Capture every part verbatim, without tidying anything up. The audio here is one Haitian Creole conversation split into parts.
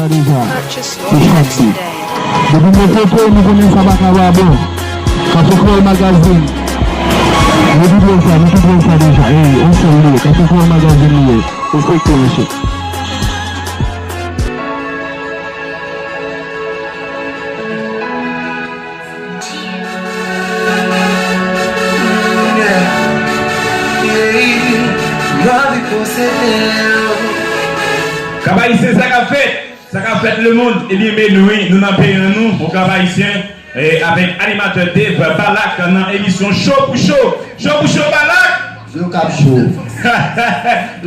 Deja, se chak di. Depi mwen pote, nou konnen sa pa ka pa bon. Kafe Kreyòl Magazine. Nou tout wè sa, nou tout wè sa deja. Ey, on sèl li ye. Kafe Kreyòl Magazine li ye. Respekte, mesye. Kabayisyen, sa k ap fèt? Sa k ap fèt lemonn? Ebyen, men nou, wi, nou nan peyi an nou, Okap Ayisyen, e, avèk animatè Dave Balak nan emisyon Cho pou Cho. Cho pou Cho, Balak! Yo k ap cho.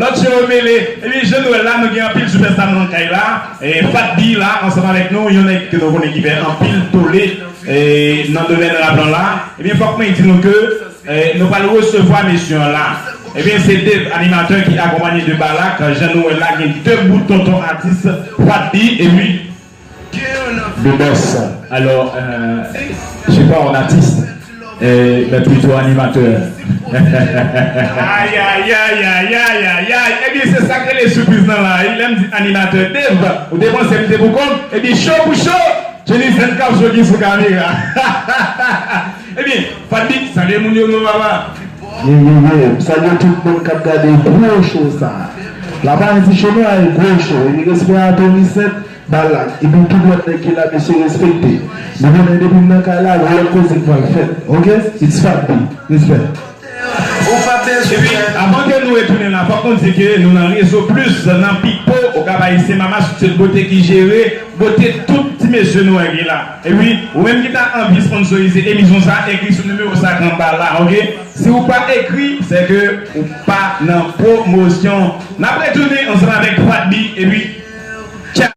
Lòt cho yo mele. Ebyen, jan nou wè la, nou gen anpil sipèsta nan kay la. E, Fat B la, ansanm avèk nou, yon nèg ke nou konnen ki fè anpil tole, e, nan domèn rap lan la. Ebyen, fòk mwen di nou ke, e, nou pral resevwa mesye an la. Ebyen, se Dave, animatè, ki akonpanye de Balak. Jan nou wè la, gen de bout tonton atis, Fat B, epi The Boss. Alors, euh, je suis pas un artiste, euh, mais plutôt animateur. Ay, ay, ay, ay, ay, ay, ay. Ebyen, se sa k rele sipriz lan la. Lè m di animatè Dave, ou te panse m te pou kont? Ebyen, cho pou cho, Jenny Saint k ap jwe ki sou kamera. Ebyen, Fat B, salye moun yo non, papa. Ye, ye, ye. M salye tout moun k ap gade gwo cho sa. La pa yon ti cho non, e gwo cho. Ebyen, respè a Tony Saint. Balak, epi tout lòt nèg ki la, mesye, respekte. Nou konnen depi m nan kay la, gen lòt koze k pral fèt. Oke? It's Fat B. Respè. Epi, avan ke nou retounen la, fòk nou di ke nou nan Rezo Plis, nan Pipo, Okap Ayisyen, Mama Studio Bote ki jere bote tout ti mesye nou an ki la. Epi, ou menm ki ta anvi sponsorize emisyon sa, ekri sou nimewo sa k anba la, oke? Si ou pa ekri, se ke ou pa nan pwomosyon. N ap retounen ansanm avèk Fat B, epi, tcha!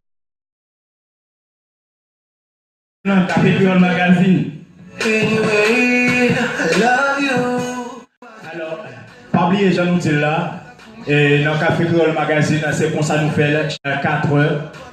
Nan Kafe Kreyòl Magazine. Anyway, I love you. Alò, pa bliye jan nou di l la, e, nan Kafe Kreyòl Magazine, se konsa nou fè l, chak katrè,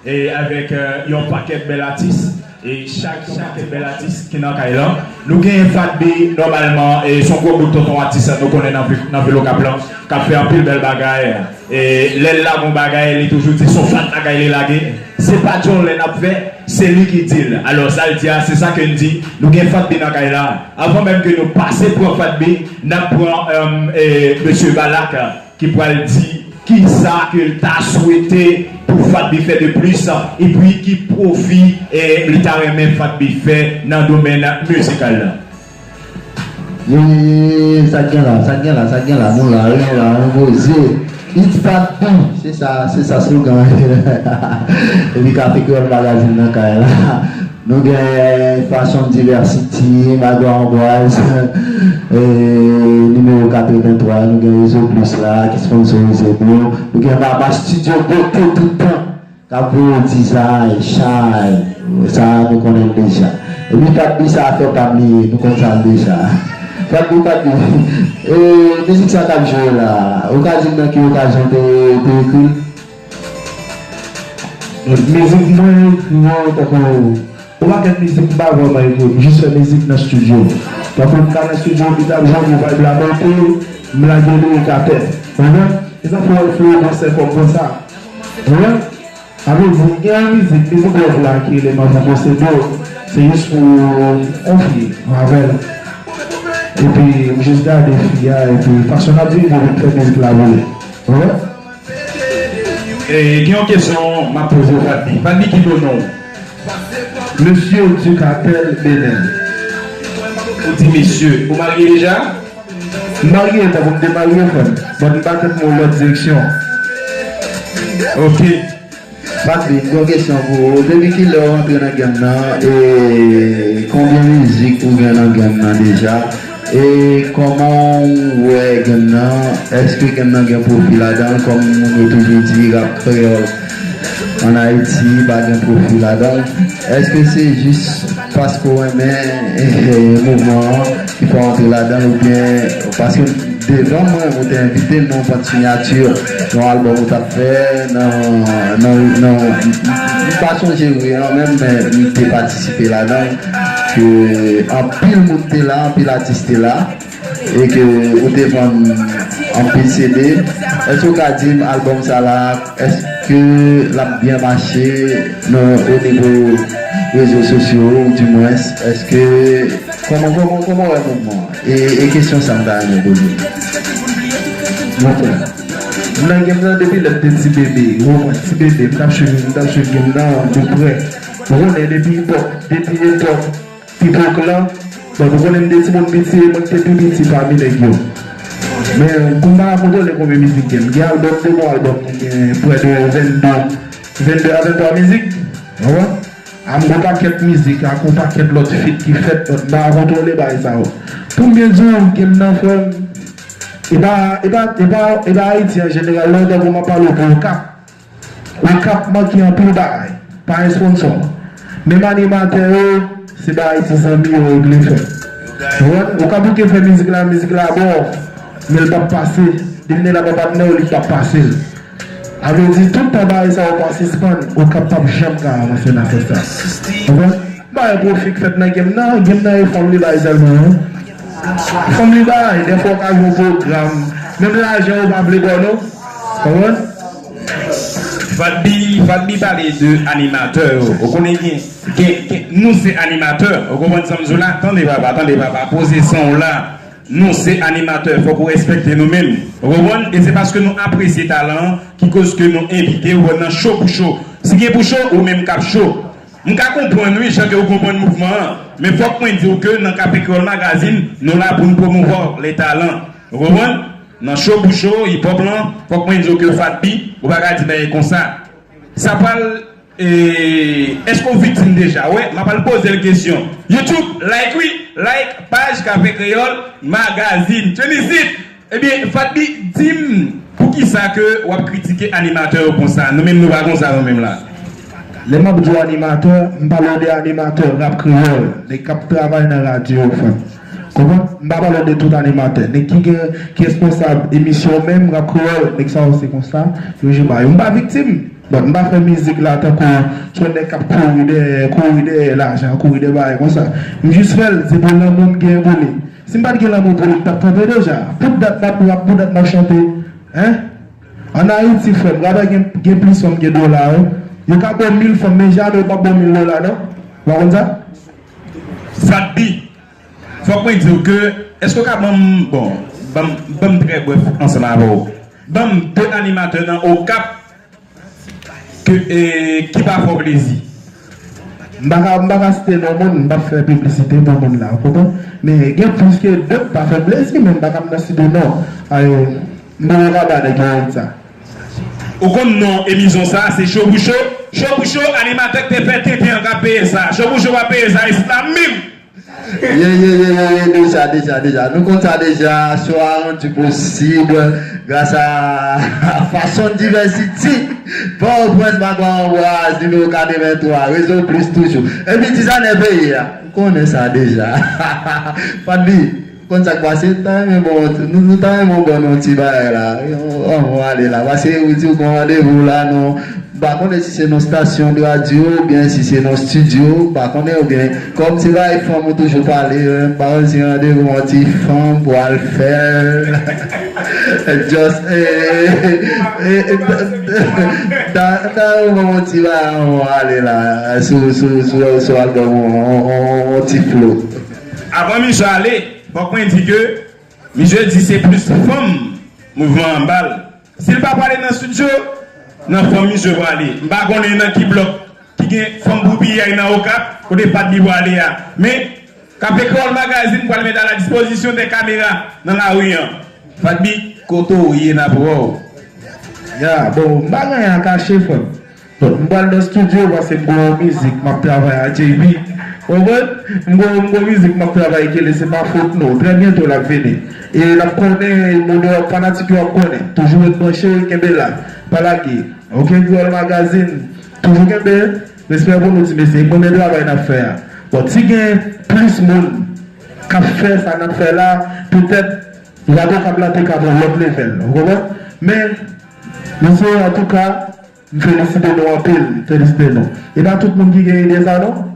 e avèk, e, yon pakèt bèl atis, e chak, chak bèl atis ki nan kay la. Nou gen Fat B, nòmalman, e se yon gwo bout tonton atis, nou konnen nan vil, nan vil Okap lan, k ap fè anpil bèl bagay. E lè l lage yon bagay, li toujou di se yon fat bagay li lage. Se pa djòlè n ap fè, se li ki di l. Alò, sa l di a, se sa ke n di. Nou gen Fat B nan kay la. Avan menm ke nou pase pran Fat B, n ap pran, e, e, mesye Balak, ki pral di kisa ke l ta swete pou Fat B fè de plis, epi ki pwofi, e, li ta renmen Fat B fè nan domèn mizikal la. Ye, ye, ye, ye, sa k gen la, sa k gen la, sa k gen la, nou la, wi, nou la, nou poze. It's Fat B, se sa, se sa slogan. Epi Kafe Kreyòl Magazine nan kay la. Nou gen Fashion Diversity, Magwa Anbwaz, e, nimewo katrevenntwa, nou gen Rezo Plis la, ki sponsorize nou. Nou gen Mama Studio Bote tout tan. K ap voye w dizay, chay, sa a nou konnen l deja. Epi Fat B sa a fè pa m li ye, nou konn sa l deja. Fat B, Fat B, e, mizik sa k ap jwe la, ou ka di m nan ki okazyon w te, te ekri l? Mizik mwen ekri yo tankou, yon pakèt mizik m pa vrèman ekri, m jis fè mizik nan estidyo. Tankou m ka nan estidyo, bit ap jwe, vibe la monte, m lage lirik atè. Ou konprann? E sa fè w wè flow konsè kòm konsa. Ou konprann? Apre, gen yon mizik, mizik love la ki rele Manman Posede w, se jis pou yon fi, yon avè l. Epi, m jis gade fi a, epi fason n ap viv, epi m fè mizik la boule. Ou konprann? E, gen yon kesyon m ap poze w, Fat B. Fat B, ki do non w? Mesye Ducatel Benel. Ou di mesye. Ou marye deja? M marye, tankou m te marye, frè m. But m pa konn yon lòt direksyon. Ok. Fat B, m gen yon kesyon pou ou. Depi kilè w antre nan game nan? E konbyen mizik ou gen nan game nan deja? E kòman w wè game nan? Èske game nan gen pwofi ladan l? Kòm moun yo toujou di, rap kreyòl ann Ayiti pa gen pwofi ladan l. Èske se jis paske w renmen, eh, mouvman an ki fè w antre ladan l, oubyen paske devan mwen, ou te envite m nan yon band sinyati, yon albòm ou t ap fè, nan, nan, nan, m pa sonje wi an menm, men m te patisipe ladan l, ke anpil moun te la, anpil atis te la. e ke ou te vann anpil C D, èske ou ka di m albòm sa la, èske l ap byen mache nan o nivo rezo sosyo, ou di mwens, èske, kòman, kòman, kòman w wè mouvman an? E, e kesyon sa m ta renmen poze. Mon frè, m nan game nan depi lè m te ti bebe, ou konprann, ti bebe, m t ap swiv, m t ap swiv game nan de prè. Ou konnen depi epòk, depi epòk Pipok lan, bon, nou konnen m te timoun piti e mwen k te pi piti pami nèg yo. Men, pou m pa ka kontwole konbyen mizik gen, m gen albòm, de bon albòm, mwen gen prè de vennde, vennde a venntwa mizik. Ou konprann? A m gon pakèt mizik ak yon pakèt lòt feat ki fèt, but m pa ka kontwole bagay sa yo. Pou m byen di w, game nan, frè m, e pa, e pa, e pa, e pa Ayiti an jeneral, non, tankou m ap pale w pou Okap. Okap manke anpil bagay, pa gen sponsò. Menm animatè yo, se bagay ti zanmi yo regle fè. Ou konprann? Okap bouke fè mizik la, mizik la bon, men l p ap pase. Depi nèg la pa patnè w, li p ap pase l. A vle di, tout tan bagay sa yo pa sispann, Okap p ap janm ka avanse nan sans sa. Ou konprann? Bagay pwofi k fèt nan game nan, game nan e fanm li bay sèlman, wi. Fanm li bay, dèfwa w ka jwe yon pwogram, menm lajan yo pa vle ba w non. Konprann? Fatbi, Fatbi pale de animatè yo. Ou konnen gen, gen, gen, nou se animatè. Ou konprann sa m di w la? Tande papa, tande papa, poze san w la. Nou se animatè, fòk ou respekte nou menm. Ou konprann? E se paske nou apresye talan an ki koz ke nou envite w nan Cho pou Cho. Si gen pou cho, ou menm k ap cho. M ka konprann, wi, jan ke ou konprann mouvman an, men fòk mwen di w ke nan Kafe Kreyòl Magazine, nou la pou n pwomouvwa le talan. Ou konprann? Nan Cho pou Cho, hip hop lan, fòk mwen di w ke Fatbi, ou pa ka di bagay konsa. Sa pral, e, èske w viktim deja? Wè, m ap al poze l kesyon. YouTube, like wi, like paj Kafe Kreyòl Magazine. Tchenisit! Ebyen, Fatbi, di m, poukisa ke w ap kritike animatè yo konsa? Nou menm, nou pa konsa, nou menm la. Lè m ap di w animatè, m pale w de animatè rap kreyòl, nèg k ap travay nan radyo yo, frè m. Konprann? M pa pale w de tout animatè. Nèg ki gen, ki responsab emisyon menm, rap kreyòl, nèg sa yo se konsa, yo je ba yo. M pa viktim. Bon, m pa fè mizik la tankou se yon nèg k ap kouri dèyè, kouri dèyè lajan, kouri dèyè bagay konsa. M jis fè l, se pou lanmou m gen pou li. Si m pa t gen lanmou pou li, m t ap kanpe deja. Pou dat m ap rap, pou dat m ap chante. Hein? Ann Ayiti, frè m, gade gen, gen plis fanm gen dola, wi. Yo ka ba w mil fanm, men jamè yo p ap ba w mil dola, non. Ou pa konn sa? Fatbi, fòk mwen di w ke, èske w ka ban m, bon, ban m, ban m trè brèf ansanm avè w. Ban m de animatè nan Okap ke, e, ki pa fè w plezi. M pa ka, m pa ka site non moun, m p ap fè piblisite pou moun la, ou konprann? Men gen plis ke de k pa fè m plezi, men m pa ka nan site non. Ay, m poko ka ba nèg yo sa. Ou konn non emisyon sa, se Cho pou Cho. Cho pou Cho, animatè k te fè tenten an k ap peye sa. Cho pou Cho va peye sa isit la menm. Ye, ye, ye, ye, ye, deja, deja, deja. Nou konn sa deja, show a rann posib gras a Fashion Diversity, Pòtoprens, Magway, Anbwaz, nimewo katrevenntwa, Rezo Plis toujou. Epi dizanè peyi a, ou konnen sa deja. Fatbi, ou konn sa k pase, nou ta renmen bon, nou, nou ta renmen bon nou ti bagay la. Ann, ann ale la, paske ou di ou gen randevou la, non. M pa konnen si se nan stasyon de radyo oubyen si se nan estidyo, m pa konnen, oubyen kòm se bay fanm ou toujou pale, m pa konn si randevou yon ti fanm pou al fè l. Just, eh, eh, eh, ta, ta, ta, yon ti bagay, yon ale la, sou, sou, sou, sou albòm, yon, yon, yon, yon ti flow. Avan misye ale, fòk mwen di ke misye di se plis fanm mouvman an ba l. Si l pa prale nan estidyo, nan fanm misye prale. M pa konnen nan ki blòk ki gen fanm pou piyay nan Okap, kote Fatbi prale a. Men, Kafe Kreyòl Magazine pral met a la dispozisyon de kamera nan lari an. Fatbi, kote w ye n ap wè w. Ya, bon, m pa gen anyen a kache, frè m. Bon, m pral nan estidyo paske m gon yon mizik m ap travay a J B. Konprann? M gon, m gon mizik m ap travay ki rele Se Pa Fòt Nou. Trè byento l ap vini. E n ap konnen, moun yo, fanatik yo ap konnen. Toujou ret branche, kenbe la. Pa lage. Oke, Kreyòl Magazine. Toujou kenbe. Respè pou nou, ti mesye. E premye travay n ap fè a. Bon, si gen plis moun k ap fè sa n ap fè la, petèt, Radyo Okap la te ka pran lòt level. Ou konprann? Men, mesye, antouka, M felisite nou anpil, m felisite nou. E pa tout moun ki gen ide sa non.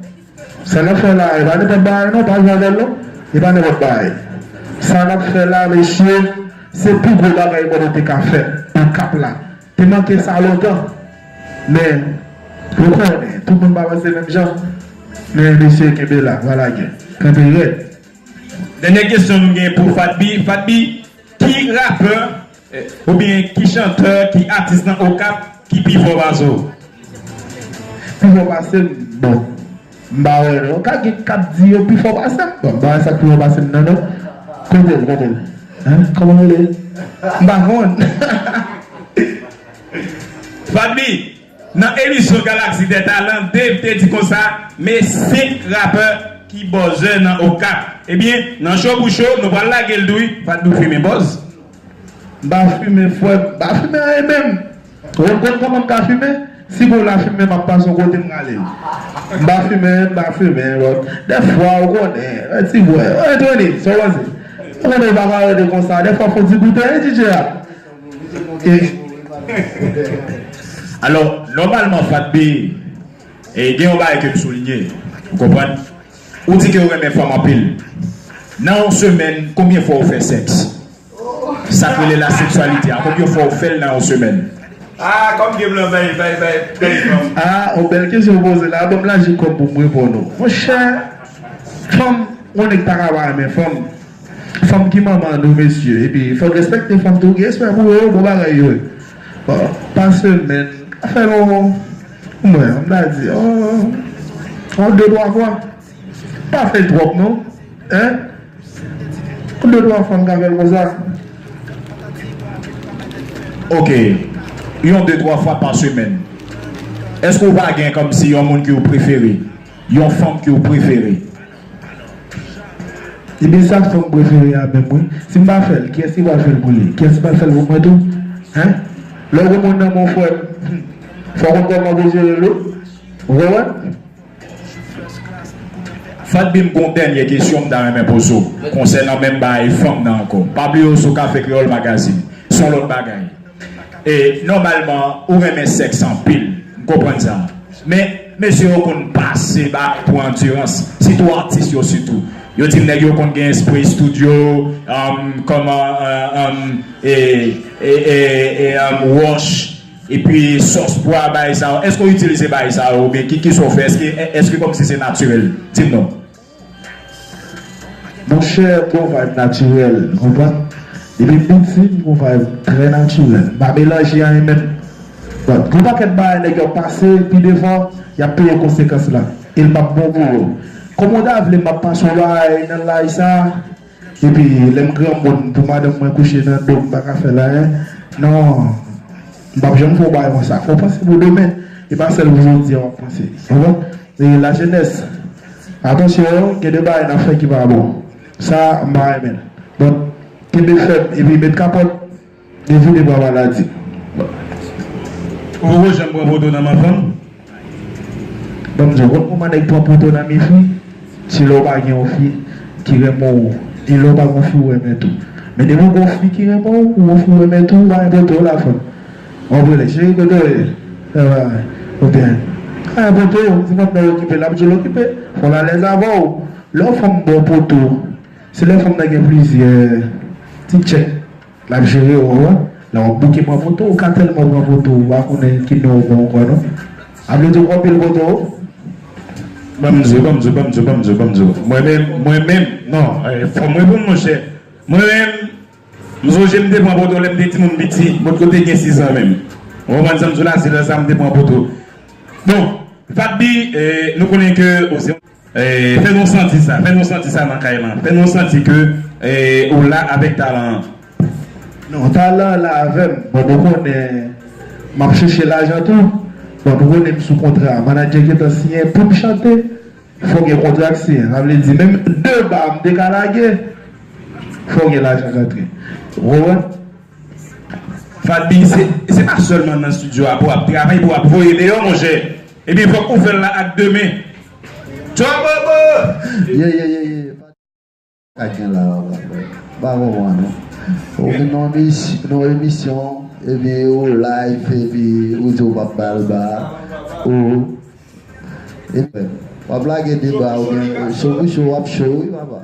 Sa n ap fè la, e pa nenpòt bagay non, pa jwe avè l non. E pa nenpòt bagay. Sa n ap fè la, mesye, se pi gwo bagay mwen te ka fè Okap la. Te manke sa lontan. Men, ou konnen, tout moun pa panse menm jan. Men, mesye, kenbe la, pa lage. Kanpe rèd. Dènyè kesyon m gen pou Fatby. Fatby, ki rapè, eh, oubyen ki chantè, ki atis nan Okap ki pi fò pase w? Pi fò pase m, bon. M pa wè non. Ka gen k ap di yo pi fò pase m. Bon, m pa wè sa k pi fò pase m nan non. Kote l, kote l? Hein? Kòman l rele? M pa konn. Fatby, nan emisyon Galaxy des Talents, Dave te di konsa, men senk rapè ki bòzè nan Okap. Ebyen, nan Cho pou Cho, nou pral lage l tou wi. Fatby, ou fimen bòz? M pa fimen, frè m. M pa fimen anyen menm. Ou konn kòman m ka fimen? Si gon lafimen, m ap pase yon kote, m rale l. M pa fimen, m pa fimen, but dèfwa, ou konnen, yon ti bwè. Anthony, sa w panse? Ou konnen w pa ka rete konsa. Dèfwa, fò w di goute, wi, D J a. Ok. Alò, nòmalman, Fatby, e, gen yon bagay ke m souliye. Ou konprann? Ou di ke w renmen fanm anpil. Nan yon semèn, konbyen fwa w fè sèks? Sa k rele laseksyalite a, konbyen fwa w fè l nan yon semèn? Ah, kòm gen blan, bay, bay, bay, bay fanm. Ah, yon bèl kesyon w poze la. Ban m lajik kòm pou m reponn ou. Monchè, fanm, yon nèg pa ka pa renmen fanm. Fanm ki manman nou, mesye. Epi, fòk respekte fanm tou. Gen respè pou yo, bon bagay yo ye. Bon, pa semèn, afè nou, mwen, m ta di, yon, yon de, twa fwa. Pa fè l twòp, non. Hein? Yon de, twa fwa m ka fè l konsa. Ok. Yon de, twa fwa pa semèn. Èske w pa gen kòmsi yon moun ke w prefere? Yon fanm ke w prefere? Ebyen, sa fanm prefere a menm, wi. Si m pa fè l, kiyès ki pral fè l pou li? Kiyès ki pral fè l pou mwen tou? Hein? Lè w gen moun nan men w, frè m, fò w konn kòman pou w jere l, wi. Ou konprann? Fatby, m gon dènye kesyon m ta renmen poze w konsènan menm bagay fanm nan ankò. Pa bliye w sou Kafe Kreyòl Magazine. Se yon lòt bagay. E nòmalman, ou renmen sèks anpil. M konprann sa. Men, mesye yo konn pase bagay pou andirans. Sitou atis yo sitou. Yo di m nèg yo konn gen espre estidyo, um, kòman, um, e, e, e, e, um, wòch, epi sòs pwa, bagay sa yo. Èske w itilize bagay sa yo oubyen ki, ki sa w fè? Èske, èske kòmsi se natirèl? Di m non. Monchè, m gon vibe natirèl, ou konprann? Depi m piti, m gon vibe trè natirèl. M pa melanje anyen menm. Bon, gon pakèt bagay nèg yo ap pase, pi devan, y ap peye konsekans la. E l p ap bon pou yo. Kòman w ta vle m ap pase yon bagay nan laj sa, epi lè m granmoun, pou madanm mwen kouche nan do m, m pa ka fè l anyen? Non, m p ap janm fè yon bagay konsa. Fò w panse pou demen. E pa sèl pou jodi a w ap panse. Ou konprann? E lajenès, atansyon, gen de bagay n ap fè ki pa bon. Sa, m pa renmen l. Bon, kenbe fèm, epi met kapòt, devide bwa maladi. Ou poko janm pran poto nan men fanm? Ban m di w, ou konn kòman nèg pran poto nan men fi? Se lè w pa gen yon fi ki renmen w, e lè w pa gen yon fi w renmen tou. Men depi w gen yon fi ki renmen w, ou gen yon fi w renmen tou, ou pa gen poto la, frè m. Anpre lè, cheri, kote w ye? Travay. Oubyen, pa gen poto, se fanm nan okipe, l ap jwenn okipe. Fò l alèz avè w. Lè yon fanm ba w poto, se lè fanm nan gen plizyè ti tchèk l ap jere w, ou wè. Lè w ap bouke pran poto, ou ka tèlman pran poto, ou pa konnen ki non w ba w ankò, non. A vle di w pran pil poto. Ban m di w, ban m di w, ban m di w, ban m di w, ban m di w. Mwen menm, mwen menm, non, eh, fò m reponn, monchè. Mwen menm, m sonje m te pran poto lè m te timoun piti, m potko te gen sis an menm. Ou konprann sa m di w la, se lè sa m te pran poto. Bon, Fatby, eh, nou konnen ke ou se, eh, fè nou santi sa, fè nou santi sa nan kay lan. Fè nou santi ke, eh, ou la avèk talan an. Non, talan an la avè m. Bon, nou konnen m ap chèche lajan tou. Bon, nou konnen m sou kontra. Manadjè gentan siyen pou m chante. Fò gen kontra k siyen. Sa vle di, menm de ba m te ka lage, fò gen lajan k antre. Ou konprann? Fatby, se, se pa sèlman nan estidyo a pou w ap travay, pou w ap voye deyò, monchè. Ebyen, fòk ou fè l la ak de men. Tchòbobo! Ye, ye, ye, ye. Sa k gen la, papa. Pa konprann, non. Ou vin nan mis-, nan emisyon, epi ou live, epi ou di w p ap ba l ba. Ou, epi w ap lage deba, ou gen cho pou cho, w ap cho, wi, papa.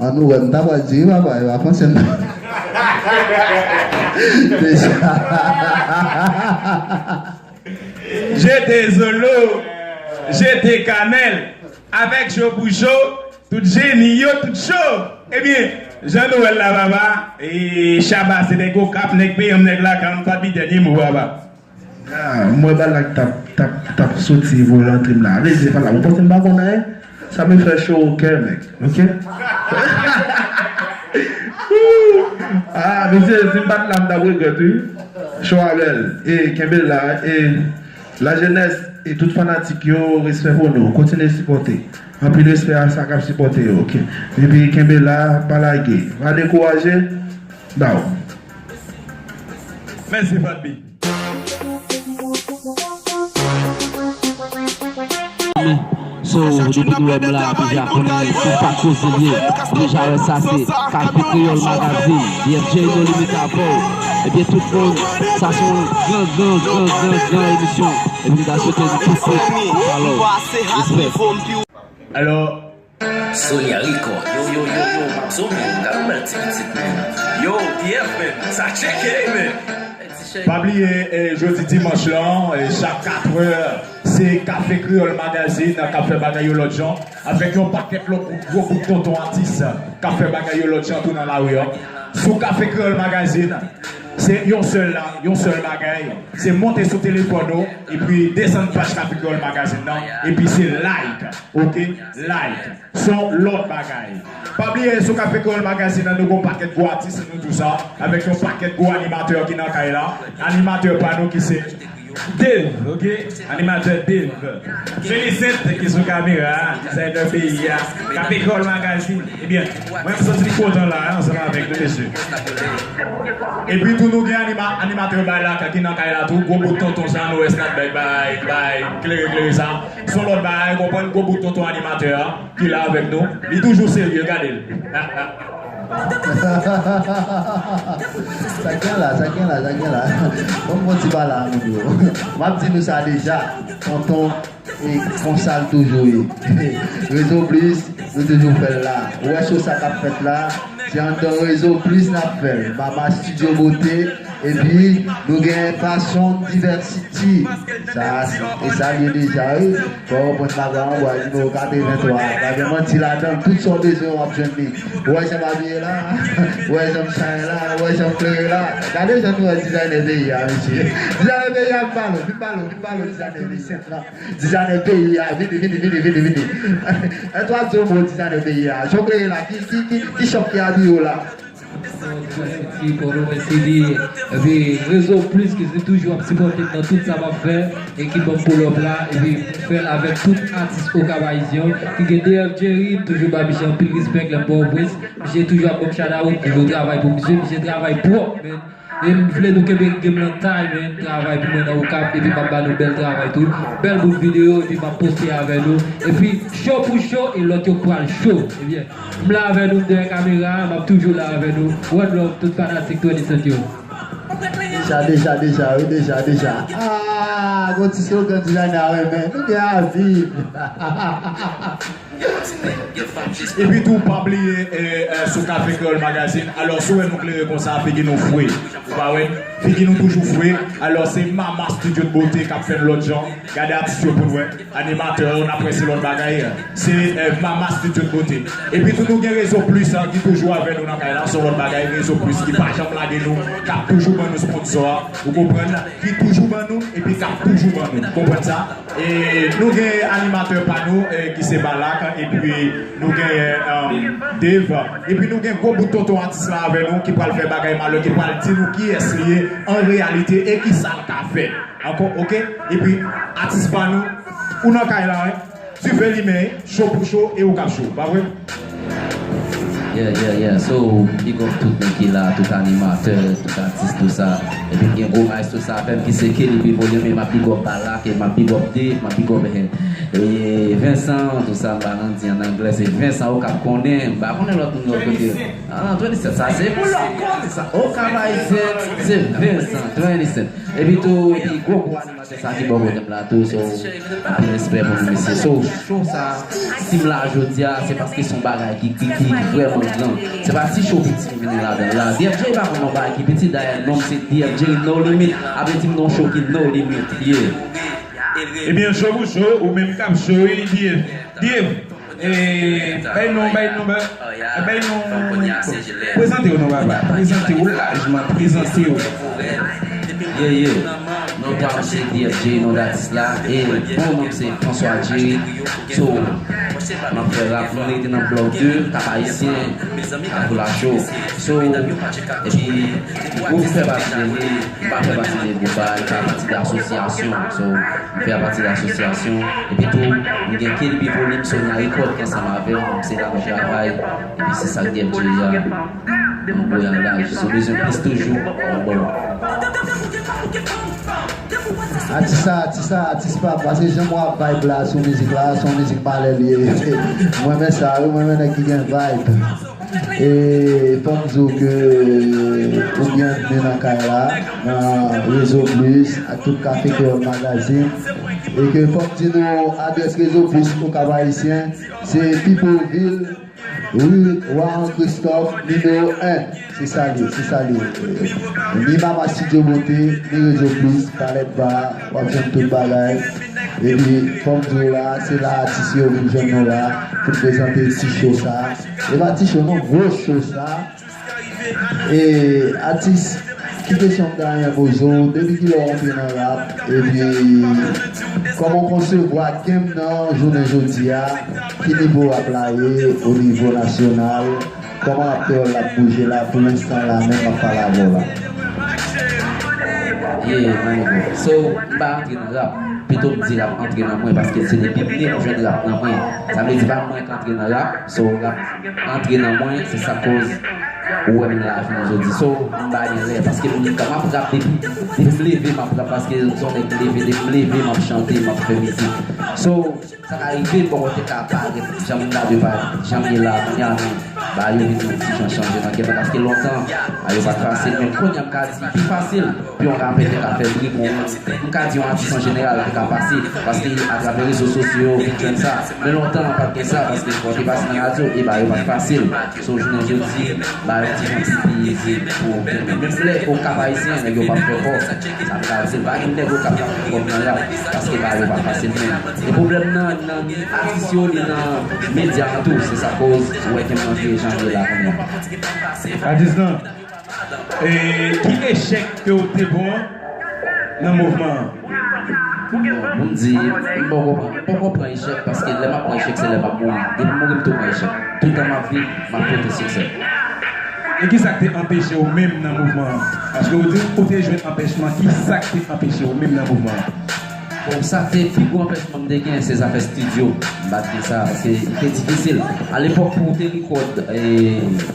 An nou wè, m ta pral di wi papa, e pa franse m. Deja. Jete zolo, jete kanèl, avèk cho pou cho, tout jeni yo, tout cho. Ebyen, jan nou wè l la papa, e Shabba se nèg Okap, nèg peyi m, nèg lakay m, pa t bi dènye mo papa. Ah, m wè bal la k t ap, t ap, t ap soti voye rantre m la. Vle di, se pa la. Ou panse m pa konn anyen? Sa me fè cho au cœur, mec. Ok? Ah, mesye, si m pa t la, m t ap regrèt, wi. Cho a bèl. E, kenbe la. E, lajenès, e tout fanatik yo, respè pou nou. Kontinye sipòte. Anpil respè a sa k ap sipòte yo, ok? Epi, kenbe la, pa lage. Pa dekouraje. Baw. Mèsi, Fat B. So, depi nou wè m la, deja konnen se pa koze l ye. Deja wè sa se Café Creole Magazine, D F J No Limit avè w. Ebyen tout moun, sa se yon gran, gran, gran, gran, gran emisyon. Epi m ta swete nou tout, tout, alò, respè. Alò, Sonia Record. Yo, yo, yo, yo, m ap zonbi, gade yon bèl ti pitit, men. Yo, D F, men, sa tcheke, men. Pa bliye, eh, jodi dimanch lan, eh, chak katrè, se Café Creole Magazine k ap fè bagay yo lòt jan, avèk yon pakèt lòt gwo bout tonton atis k ap fè bagay yo lòt jan tou nan lari an. Sou Café Creole Magazine, se yon sèl la, yon sèl bagay, se monte sou telefòn ou, epi desann paj Café Creole Magazine nan, epi se like, ok? Like. Se yon lòt bagay. Pa bliye, sou Café Creole Magazine an, nou gon pakèt gwo atis, nou tou sa, avèk yon pakèt gwo animatè ki nan kay la. Animatè pa nou ki se Dave, ok? Animatè Dave. Felisent ki sou kamera a, dizayner peyi a. Café Creole Magazine. Ebyen, mwen m santi m kontan la, ansanm avèk nou, mesye. Epi tou, nou gen anima, animatè bay la, ki nan kay la tou, gwo bout tonton sa, nou wè snapback bay, bay, klere, klere sa. Se yon lòt bagay, konprann gwo bout tonton animatè a, ki la avèk nou. Li toujou serye, gade l. Sa k gen la, sa k gen la, sa k gen la. Ban m fè yon ti pale a moun yo. M ap di nou sa deja, tonton, e konsa l toujou ye. Rezo Plis, nou toujou fè l la. Ou wè show sa k ap fèt la, se anndan Rezo Plis n ap fè l. Mama Studio Beauté, epi nou gen Passion Diversity. Sa, e sa l ye deja, wi. Fò w pran Magwa Anbwa, nimewo katrevenntwa. Pa gen manti ladan l, tout sa w bezwen w ap jwenn li. Ou wè jan m abiye la? Ou wè jan m chay la? Ou wè jan m klere la? Gade jan nou wè dizayner peyi a, mesye. Dizayner peyi a, vin pale w, vin pale w, vin pale w dizayner peyi a. Dizayner peyi a, vini, vini, vini, vini, vini. Èske w ap di yon mo dizayner peyi a? Jan w klere la, ki, ki, ki, ki chòp ki abiye w la? Pòtoprens City, Pòtoprens City, epi Rezo Plis ki se toujou ap sipòte m nan tout sa m ap fè, e ki ban m pull up la, epi m fè l avèk tout atis Okap Ayisyen yo, ki gen D F Jerry, m toujou ba misye anpil respè, lè m Pòtoprens, misye toujou ap ban m shout out, toujou travay pou misye, misye travay pwòp, men. E m vle nou kenbe game lan tay, men, travay pou mwen nan Okap, epi m ap ba nou bèl travay tou, bèl bout videyo, epi m ap poste avè nou, epi cho pou cho, e lòt yo pral cho, ebyen. M la avè nou, m dèyè kamera a, m ap toujou la avè nou. One love, tout fanatik Tony Saint yo. Deja, deja, deja, wi, deja, deja. Ah, gon ti slogan designer renmen. Nou gen avi. Epi tou, pa bliye, eh, eh, sou Kafe Kreyòl Magazine. Alò, si w wè nou klere konsa, figi nou fre. Ou pa wè? Figi nou toujou fre. Alò, se Mama Studio de Beauté k ap fè n lòt jan. Gade atis yo pou n wè. Animatè yo, n ap wè se lòt bagay. Se, eh, Mama Studio de Beauté. Epi tou, nou gen Rezo Plis, an, ki toujou avè nou nan kay la. Se yon lòt bagay, Rezo Plis ki pa janm lage nou, k ap toujou ban nou sponsor, ou konprann? Ki toujou ban nou, epi k ap toujou ban nou. Ou konprann sa? E nou gen animatè pa nou, eh, ki se Balak, epi nou gen, eh, Dave, epi nou gen gwo bout tonton atis la avè nou, ki pral fè bagay malè, ki pral di nou kiyès li ye an reyalite e kisa l ka fè. Ankò, oke? Epi, atis pa nou, ou nan kay la, wi. Dife limen, cho pou cho, e ou k ap cho, pa vre? Yeah, yeah, yeah. So, big up tout moun ki la, tout animatè, tout atis, tout sa. Epi m gen gwo maestro sa avè m ki se Kelly Bivoli, men m ap big up Balak, e m ap big up Dave, m ap big up, eh, eh, Vincent, tout sa, m pa nan di an anglè, se Vincent, ou k ap konnen, m pa konnen lòt moun lòt kote. Ah, twenty-seven, sa se pou lòt kote sa. Okap Ayisyen, se Vincent, twenty-seven. Epi tou, epi gwo gwo animatè sa ki bò kote m la tou, so, anpil respè pou nou, mesye. So, show sa, si m la jodi a, se paske se yon bagay ki, ki, ki vrèman gran. Se pa ti show piti ki vini ladan l la. D F J pa konn yon bagay ki piti, dayè, non m se D F J No Limit. Ap di m non show ki no limit. Yeah. Ebyen, show pou show, ou menm k ap show, wi, D F. D F. Eh, bay non, bay non, bay, bay non. Prezante w non, papa. Prezante w lajman, prezante w. Yeah, yeah. Non pa m se D F J, non datis la. E bon non m se François Jerry. So, m ap fè rap, m rete nan blòk de, Kap Ayisyen, Kafou Lacho. So, epi, gwo fè pati de li, m pa fè pati de gwo bagay, m fè pati de asosyasyon. So, m fè pati de asosyasyon. Epi tou, m gen Kelby Volume, Sonia Record ki ansanm avè m, se la nou travay. Epi se sa k D F J a, m voye an laj. Si w bezwen plis toujou, m bon. Atis sa, atis sa, atis pa m, paske jan m wè vibe la sou mizik la, se yon mizik malè li ye. Mwen renmen sa, wi, mwen renmen nèg ki gen vibe. E fò m di w ke ou byenvni nan kay la, nan Rezo Plis ak tout Kafe Kreyòl Magazine. E ke fò m di nou adrès Rezo Plis Okap Ayisyen, se Pipo Vil, ri Wa Christophe, nimewo en. Se sa l ye, se sa l ye. Ni Mama Studio Beauté, ni Rezo Plis, Palèt Ba, w ap jwenn tout bagay. Epi, fò m di w la, se la atis yo vin jwenn nou la pou n prezante ti show sa. E pa ti show non, gwo show sa. E atis, ki kesyon m ta renmen poze w, depi kilè w antre nan rap, epi kòman w konsevwa game nan jounen jodi a, ki nivo rap la ye o nivo nasyonal, kòman rap kreyòl la ap bouje la, pou lenstan la menm m ap pale avè w la? Yeah, my bro. So, m pa antre nan rap. Pito m di rap antre nan mwen, paske se depi m ne m jwenn rap nan mwen. Sa vle di pa mwen k antre nan rap, so rap antre nan mwen, se sa k koz ou wè m la jounen jodi. So, m pa gen lè, paske m, m ap rap depi, depi m leve, m ap rap, paske m se yon nèg leve, depi m leve, m ap chante, m ap fè mizik. So, sa ka rive, m poko te ka parèt, jan m ta dwe parèt, jan m ye la, kounye a, men, bagay yo vin yon ti jan chanje nan kè mwen, paske lontan, bagay yo pa t fasil, men kounye a, m ka di, pi fasil. Pou yon rapè te ka fè bri pou yon, m ka di yon atis an jeneral te ka pase, paske atravè rezo sosyo yo vin jwenn sa. Men lontan pa t gen sa, paske fò w te pase nan radyo, e bagay yo pa t fasil. So, jounen jodi, bagay yo ti jan pi, pi izi pou, menm lè Okap Ayisyen, nèg yo p ap fè kòb. Sa vle di, pa gen nèg Okap k ap fè kòb nan rap, paske bagay yo pa fasil menm. E pwoblèm nan, nan atis yo, li nan medya an tou. Se sa koz ou wè ke m nan vye jan m ye la kounye a. Atis lan. E ki echèk ke w te pran nan mouvman an? Bon, pou m di, m poko pran, m poko pran echèk, paske lè m ap pran echèk, se lè m ap mouri. Depi m mouri, m tou pran echèk. Toutan m ap viv, m ap pote siksè. E ki sa k te anpeche w menm nan mouvman an? Paske ou di ou te jwenn anpèchman, ki sa k te anpeche w menm nan mouvman an? Bon, sa te pi gwo anpèchman m te gen, se zafè estidyo. M pa t gen sa, paske li te difisil. Alepòk, pou w te rekòd, e,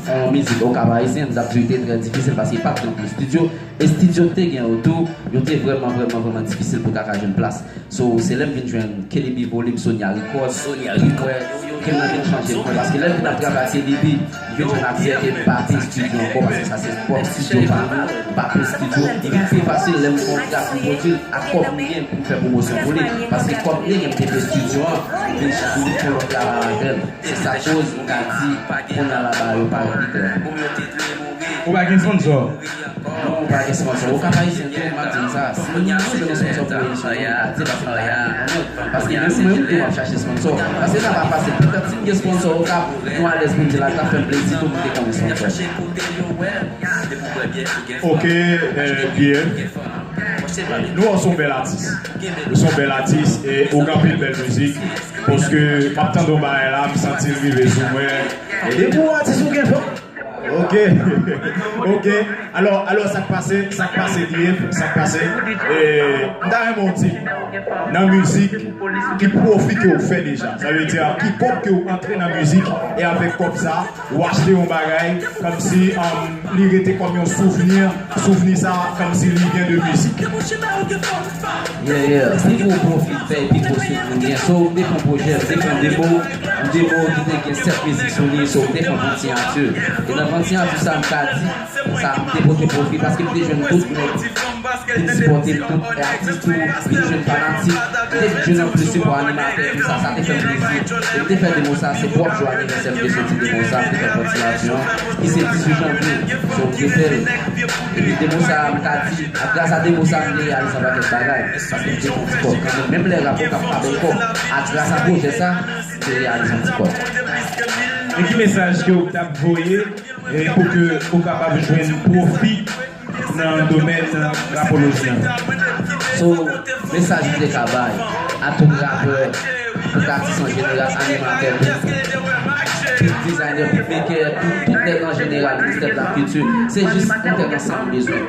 yon mizik Okap Ayisyen, m t ap di w li te trè difisil, paske pa t gen anpil estidyo. Estidyo k te gen yo tou, yo te vrèman, vrèman, vrèman difisil pou w ta ka jwenn plas. So, se lè m vin jwenn Kelly B Volume, Sonia Record, Sonia Record, Mwen vin chanje l, paske lè m vin ap travay ak K D B, m vin jwenn ak fiyète m pa peye estidyo ankò, paske sa se pwòp estidyo pa nou, m pa peye estidyo. Li vin pi fasil lè m fè yon trak, m pwodui l ak kòb m gen pou m fè pwomosyon pou li, paske kòb m te gen m te peye estidyo an, m vin, m vin fè yon lòt travay avè l. Se sa koz m ka di, kounye a la ba yo pa repite. Ou pa gen sponsor? Non, ou pa gen sponsor. Okap Ayisyen tou, m ap di nou sa. Si nou jwenn yon sponsor pou emisyon nou, nou ka di l, paske nou pa gen moun. Paske menm mwen menm tou, m ap chache sponsor. Paske sa pa fasil. Petèt si m gen sponsor Okap, nou alèz pou n di l, l ap fè m plezi tou pou m te konn yon sponsor. Ok, eh, D F. Nou wè w se yon bèl atis. Ou se yon bèl atis e ou gen anpil bèl mizik. Paske m ap tande yon bagay la, m santi l rive sou mwen. E depi w atis ou gen fòm. Ok. Ok. Alò, alò sa k pase, sa k pase D F, sa k pase. E, m ta renmen w di m, nan mizik, ki pwofi ke w fè deja. Sa vle di, ki kòb ke w antre nan mizik, e avèk kòb sa, ou achte yon bagay, kòmsi, um, li rete kòm yon souvni, souvni sa, kòmsi li gen de mizik. Yeah, yeah. Pi gwo pwofi m fè, pi gwo souf mwen gen. So, m te fè yon pwojè, m te fè yon demo, yon demo ki te gen sèt mizik sou li, so, m te fè yon vant siyati. E nan vant siyati sa, m ka di, sa, m te pote pwofi, paske m te jwenn tout nèg vin sipòte m, tout atis tou, vin jwenn fanatik, m te jwenn anplis sipò animatè, tout sa, sa te fè m plezi. E m te fè demo sa, se pwòp jou anivèsè m te soti demo sa, m te fè vant siyati an, ki se dizuit janvye, so, m te fè l. Epi demo sa, m ka di, a gras a demo sa, m te reyalize yon pakèt bagay. Paske m te fè yon ti kòb kanmenm. Menm lè rap Okap pa bay kòb, a gras a pwojè sa, m te reyalize yon ti kòb. E ki mesaj ke w t ap voye, e, pou ke ou kapab jwenn pwofi nan domèn rapoloji an? So, mesaj m te ka bay a tout rapè, tout atis an jeneral, animatè, tout, tout dizayner, beatmaker, tout, tout nèg an jeneral, ministè de la kilti, se jis yon tèt ansanm nou bezwen.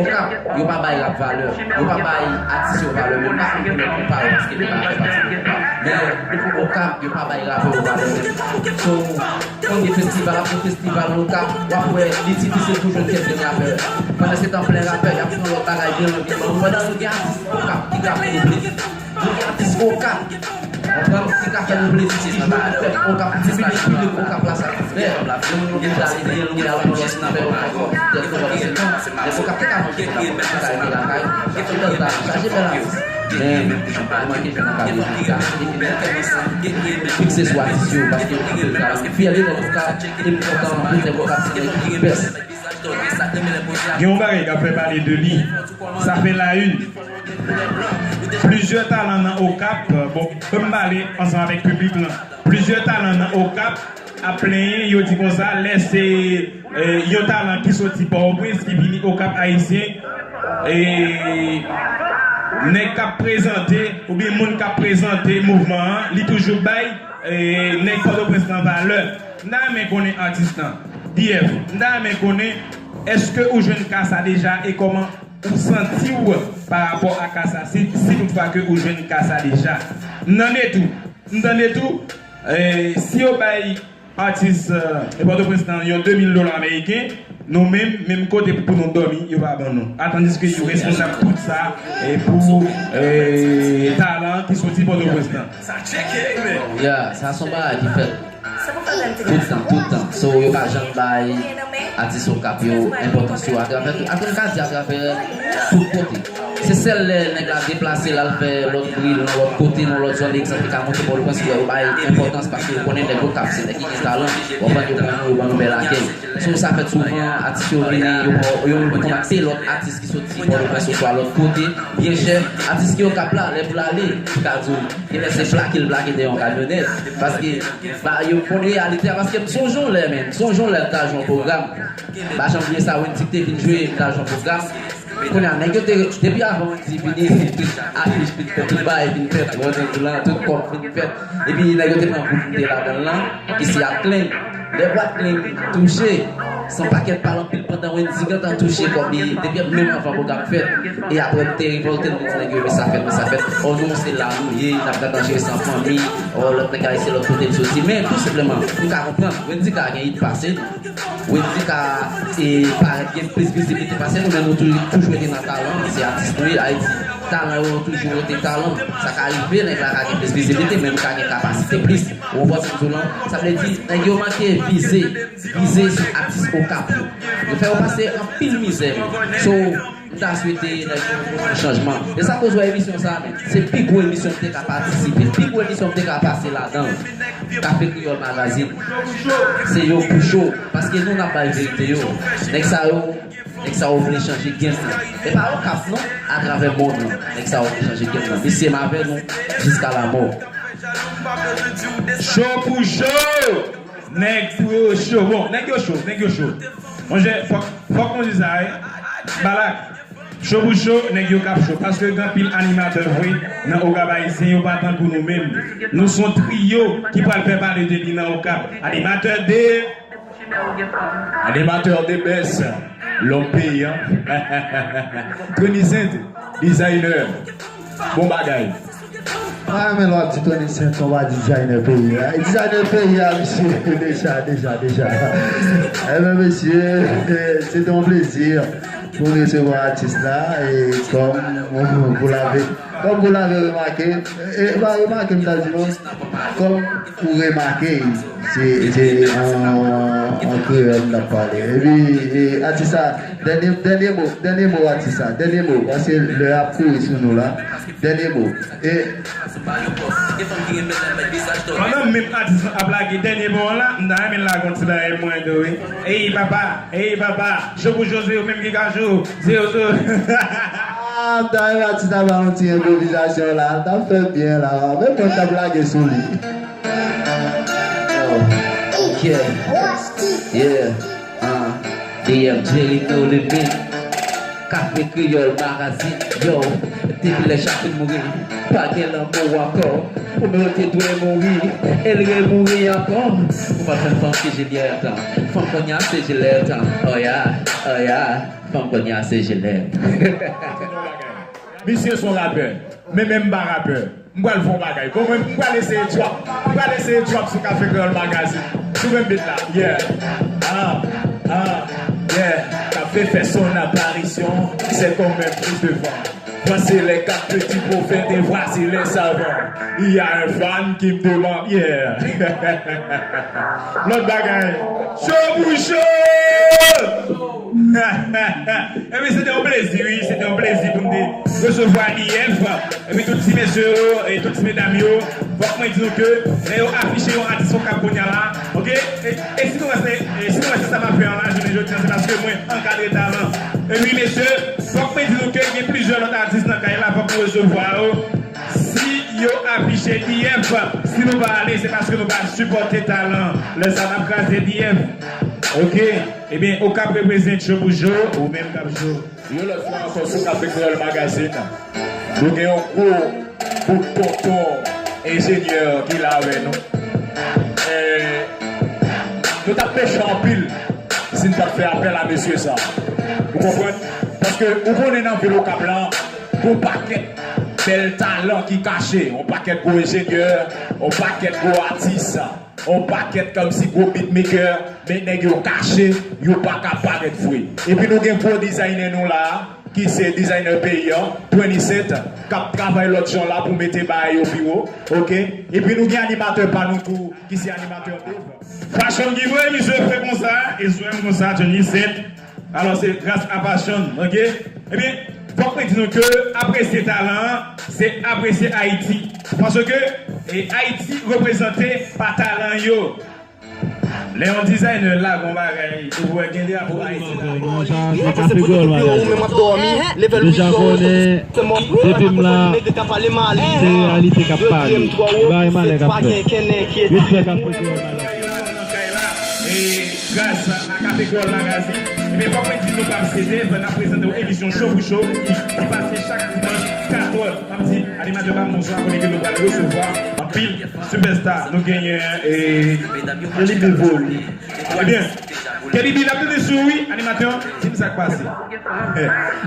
Okap, yo pa bay rap valè, yo pa bay atis yo valè, menm pa anpil nèg konpare paske yo pa fè pati de Okap. Men Okap, yo pa bay rapè yo valè menm. So, konbyen festival apre festival Okap, w ap wè li difisil pou jwenn kèk jèn rapè. Pandansetan, plen rapè, y ap fè yon lòt bagay byen lwen, byen lwen. Pandan nou gen atis Okap ki ka fè nou plezi. Nou gen atis Okap, konprann, ki ka fè nou plezi, ki jwenn fè Okap, ki vin piblik Okap la satisfè. Gen moun nou deja ale, gen nou deja al nan lòt, nan fè Okap, Okap te ka manje, Okap te ka rete lakay, chache bèl tan, chache bèl atis. Men, nou manke fè nan kale Okap. Epi, fikse sou atis yo, paske nou anpil talent. M fyè de nèg Okap, e m kontan anpil nèg Okap se nèg ki bèst. Gen yon bagay k ap fè pale de li. Sa fè la une. Plizyè talan nan Okap, bon, ban m pale ansanm avèk piblik lan. Plizyè talan nan Okap ap plenyen, yo di konsa, lè se, eh, yon talan ki soti Pòtoprens, ki vini Okap Ayisyen, e nèg k ap prezante, oubyen moun k ap prezante mouvman an, li toujou bay, eh, nèg Pòtoprens lan valè. M ta renmen konnen atis lan, D F, m ta renmen konnen, èske ou jwenn ka sa deja e kòman ou santi w pa rapò a ka sa, si, si toutfwa ke ou jwenn ka sa deja? M tande tou, m tande tou, eh, si yo bay atis, eh, Pòtoprens lan yon de mil dola ameriken, nou menm, menm kote pou nou dòmi, yo pa ban nou. Atandiske yo responsab tout sa, eh, pou, eh, talan ki soti Pòtoprens lan. Ya, sa se yon bagay ki fèt tout tan, tout tan. So, yo pa janm bay atis Okap yo enpòtans yo atravè tout, atravè, ka di atravè tout kote. Se sèl lè nèg la deplase, l al fè lòt bri nan lòt kote, nan lòt zòn, egzanp, li ka monte Pòtoprens, ou wè yo bay enpòtans paske yo konnen nèg Okap se nèg ki gen talan. W konprann, yo pran nou, yo ban nou bèl akèy. So, sa fèt souvan, atis yo vini, yo pran, yo kontakte lòt atis ki soti Pòtoprens oswa lòt kote, byen chè. Atis ki Okap la, lè pou l ale, li ka di w, genlè se plake l plake dèyè yon kamyonèt. Paske, ba, yo konn reyalite a, paske m sonje yon lè, menm, m sonje yon lè m t al jwe yon pwogram. M pa janm bliye sa, Wendy te vin jwe, m t al jwe yon pwogram. Kounye a, nèg yo te, depi avan Wendy vini, tout afich fin fèt, tout bagay fin fèt, Wendy lan, tout kòb fin fèt. Epi nèg yo te pran bout m te ladan l lan, ki se At Kling. Lè At Kling touche, se yon pakèt pale anpil pandan Wendy gentan touche kòb li, depi menm anvan pwogram fèt. E apre m te revòlte m, m di nèg yo, men sa fèt, men sa fèt. O non, se la nou ye, n ap gentan jere sa an fanmi. O, lòt nèg la se lòt kote l soti. Men tou senpleman, nou ka konprann, Wendy ka gen it pase nou. Wendy ka, e, parèt gen plis vizibilite pase nou, men nou tou, toujou rete nan talan, se atis nou ye, Ayiti. Talan yo toujou rete talan. Sa ka rive, nèg la ka gen plis vizibilite, men nou ka gen kapasite plis. Ou konprann sa m di w lan? Sa vle di, nèg yo manke vize, vize sou atis Okap yo. Yo fè yo pase anpil mizè, men. So, m ta swete nèg yo pou fè chanjman. E sa koz wè emisyon sa, men. Se pi gwo emisyon m te ka patisipe. Pi gwo emisyon m te ka pase ladan l. Kafe Kreyòl Magazine. Se yo pou cho. Paske nou n ap bay verite yo. Nèg sa yo, nèg sa yo vle chanje game nan. E pa Okap non, atravè mond lan. Nèg sa yo vle chanje game nan. Mesye, m avè nou jiska lamò. Cho pou cho! Nèg pou yo cho. Bon, nèg yo cho, nèg yo cho. Monchè, fòk, fòk nou di sa, wi. Balak, cho pou cho, nèg yo k ap cho. Paske gen anpil animatè vre nan Okap Ayisyen, yo pa tankou nou menm. Nou se yon triyo ki pral fè pale de li nan Okap. Animatè de Animatè de bès, lòm peyi an. Twenty Cent, designer. Bon bagay. Mwen renmen lè w ap di Twenty Cent, w ap di designer peyi a. E designer peyi a, mesye, deja, deja, deja. Ebyen, mesye, se te yon plezi pou n resevwa atis la, e kòm pou lave. Kòm pou lave remake, e, e pa remake m ta di non, kòm ou remake, se, se an, an kreyòl m t ap pale. Epi, e, atis sa, dènye, dènye mo, dènye mo atis sa, dènye mo, paske lè ap kouri sou nou la, dènye mo. E, pandan menm atis lan ap lage dènye mo an la, m ta renmen lage yon ti bagay mwen tou, wi. Ey, papa, ey, papa, cho pou cho, se yo menm ki ka cho. Se yo, se yo. Ah, m ta renmen atis la ba yon ti enpwovizasyon la. L t ap fè byen la. Men mwen t ap lage sou li. Oh, ok. Yeah. Ah. D M Jerry No Limit. Kafe Kreyòl Magazine. Yo, depi lè Chapin mouri, pa gen lanmou ankò. Pou mwen, yo te dwe mouri, e l remouri ankò. Ou pa fè fanm ki Juliette. Fanm kounye a se Juliette. Oh yeah, oh yeah. Fanm kounye a se Juliette. Misye se yon rapè, men menm pa rapè. M pral fè yon bagay. Bon, mwen, m pral eseye trap. M pral eseye trap sou Kafe Kreyòl Magazine. Sou menm beat la. Yeah. Ah, ah, yeah. Kafe fait son apparition. C'est comme un prise de vent. Quand c'est les quatre petits prophètes et voici les savants. Il y a un fan qui me demande. Yeah. Lòt bagay. Cho pou cho! Ebyen, se te yon plezi, wi. Se te yon plezi pou m te resevwa I F. Epi tout ti mesye yo, e tout ti medam yo, fòk mwen di nou ke lè yo afiche yon atis Okap kounye a la, ok? E, e si nou wè se, e si nou wè se sa m ap fè an la, jounen jodi a, se paske mwen ankadre talan. Epi mesye, fòk mwen di nou ke gen plizyè lòt atis nan kay la, fòk nou resevwa yo. Si yo afiche D F, si nou pa ale, se paske nou pa sipòte talan. Lè sa n ap kraze D F. Ok? Ebyen, Okap reprezent cho pou cho, ou menm k ap cho. Yon lòt fwa ankò sou Kafe Kreyòl Magazine, nou gen yon gwo bout tonton enjenyè ki la avè nou. Eh, nou t ap mechan anpil si n t ap fè apèl a mesye sa. Ou konprann? Paske ou konnen nan vil Okap lan, gon pakèt bèl talan ki kache, yon pakèt gwo enjenyè, yon pakèt gwo atis, yon pakèt kòmsi gwo beatmaker, men nèg yo kache, yo pa ka parèt vre. Epi nou gen gwo dizayner nou la, ki se dizayner peyi an, Twenty Cent, k ap travay lòt jan la pou mete bagay yo pi wo, ok? Epi nou gen animatè pa nou tou, ki se animatè Dave. Fashion ki voye misye fè konsa, e sou M konsa, Twenty Cent. Alò, se gras a Fashion, ok? Ebyen, fòk mwen di nou ke apresye talan an, se apresye Ayiti. Paske, e, Ayiti reprezante pa talan yo. Lè yon dizayner lage yon bagay, ou wè gen drapo Ayiti la. Bon, sa se Kafe Kreyòl Magazine. Deja konnen, depi m la, se reyalite k ap pale. E pa malè k ap fèt. Respè Kafe Kreyòl Magazine. Gras a Kafe Kreyòl Magazine. Ebyen, fòk mwen di nou pa sede, n ap prezante yon emisyon cho pou cho ki, ki pase chak dimanch, katòz. N ap di animatè pa m bonswa, konnen ke nou pral resevwa anpil sipèsta. Nou genyen, e, Felipe Voli. Ebyen, Kelly B, n ap tande sou ou wi, animatè, di m sa k pase.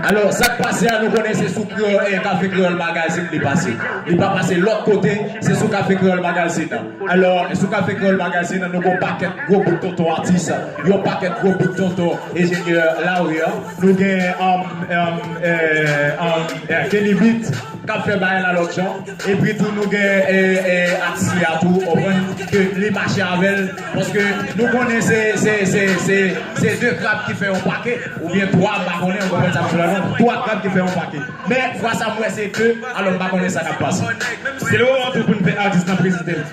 Alò, sa k pase a, nou konnen se sou Kreyòl, eh, Kafe Kreyòl Magazine li pase. Li pa pase lòt kote, se sou Kafe Kreyòl Magazine. Alò, sou Kafe Kreyòl Magazine, nou gon pakèt gwo bout tonton atis, yon pakèt gwo bout tonton enjenyè lari. Nou gen, um, um, eh, um, eh, Kenny Beat k ap fè bagay la lòt jan. Epi tou, nou gen, eh, eh, atis li a tou, ou konprann, ke li mache avè l. Paske nou konnen se, se, se, se, se de krab ki fè yon pake, oubyen twa, m pa konnen, ou konprann sa m di la non? Twa krab ki fè yon pake. Men, fwa sa, m wè se de, alò m pa konnen sa k ap pase. Se le moman tou pou n fè atis lan prezante l.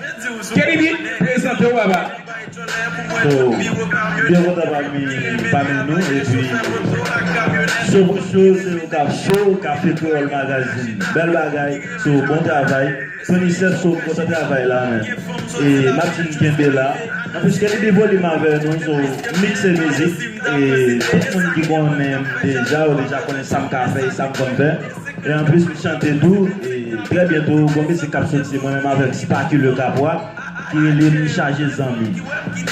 Kenny B, prezante w, papa. So, m byen kontan pami, pami nou, epi cho pou cho, se yo k ap cho, Kafe Kreyòl Magazine. Bèl bagay, so, bon travay. Tony Sef, so, m kontan travay la, men. E, m ap di n kenbe la. Anplis, Kenny B volim avè nou, so, mikse mizik. E, tout moun ki konnen m deja, yo deja konnen sa m ka fè e sa m konn fè. E anplis, m chante tou. E, trè byento, gon mizik k ap soti, mwen menm avèk Sparky Le Capra. Ki rele M Chaje Zanmi.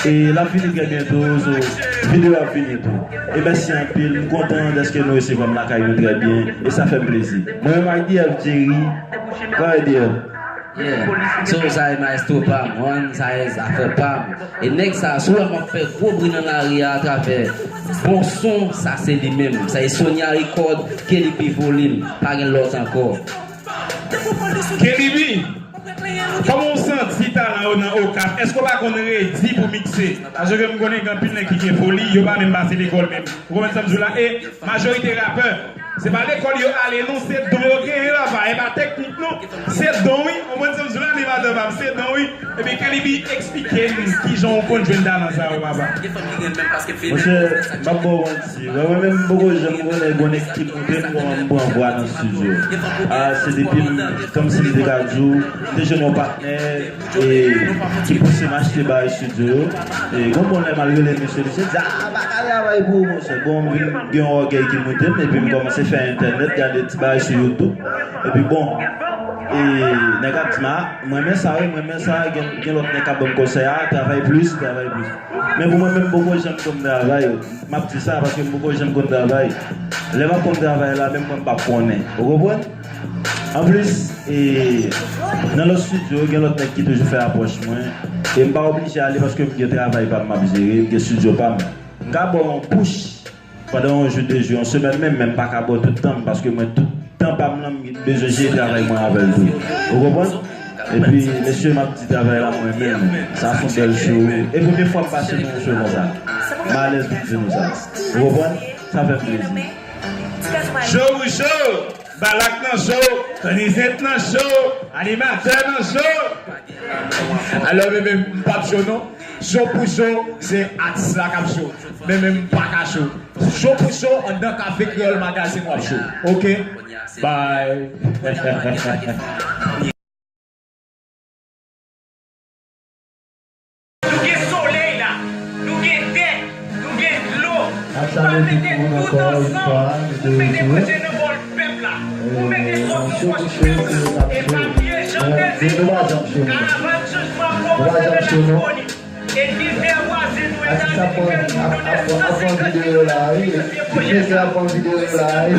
E l ap vini trè byento, so, videyo ap vini tou. E mèsi anpil, m kontan dèske nou resevwa m lakay nou trè byen, e sa fè m plezi. Mwen menm ak D F Jerry, travay D F. Yeah. So, sa e maestro pa m, Juan, sa e zafè pa m. E nèg sa, si w wè m ap fè gwo bri nan lari a atravè bon son, sa se li menm. Sa e Sonia Record, Kelly B Volume, pa gen lòt ankò. Kelly B, kòman w santi talan yo nan Okap? Èske w pa konn redi pou mikse? Paske m konnen gen anpil nèg ki gen foli, yo pa menm pase lekòl menm. Ou konprann sa m di w la? E majorite rapè, se pa lekòl yo ale non, se don yo genyen, papa. E pa teknik non, se don wi. Ou konprann sa m di w la, animatè pa m, se don wi. Ebyen, Kelly B, eksplike n kijan w konn jwenn talan sa yo, papa. Monchè, m ap ba w manti. Mwen, mwen menm, m poko janm konnen gon nèg ki montre m kòman m pran vwa nan estidyo. A, se depi m, kòmsi m te ka di w, m te jwenn yon patnè, e, ki pouse m achte bagay estidyo yo. E, gon bon lè m al rele misye, misye di, "A, m pa ka travay pou ou, monchè." Bon, m vin gen yon ògèy ki moute m, epi m kòmanse fè entènèt, gade ti bagay sou YouTube. Epi, bon, e, nèg ap di m, "A, m renmen sa, wi, m renmen sa." Gen, gen lòt nèg k ap ban m konsèy, "A, travay plis, travay plis." Men pou mwen menm, m poko janm konn travay. M ap di sa paske m poko janm konn travay. Lè m ap konn travay la, menm mwen m p ap konnen. Ou konprann? Anplis, e, nan lòt estidyo, gen lòt nèg ki toujou fè apwòch mwen. E m pa oblije ale paske m gen travay pa m m ap jere, m gen estidyo pa m. M ka ba w yon push pandan yon jou, de jou, yon semèn menm, men m pa ka ba w tout tan m paske mwen tout tan pa m lan, m bezwen jere travay mwen avè l tou. Ou konprann? Epi, mesye, m ap di travay la mwen menm. Sa se yon bèl show. E premye fwa m pase nan yon show konsa. M alèz pou m di nou sa. Ou konprann? Sa fè m plezi. Show pou show, Balak nan show, Tonizet nan show, animatè nan show. Alò, men, men, m p ap show non. Show pou show, se atis la k ap show. Men, men, m pa ka show. Show pou show, anndan Kafe Kreyòl Magazine w ap show. Oke? Bye. Nou gen solèy la, nou gen tè, nou gen dlo. Nou pa mete tout ansanm pou mete manje nan bòl pèp la. Pou mete kòb nan pòch pèp la. E pa bliye, jan m te di nou, karavàn chanjman ap kòmanse nan Latibonit. Atis ap pran, ap, ap, ap pran videyo la, wi. Mesye ap pran videyo la, wi.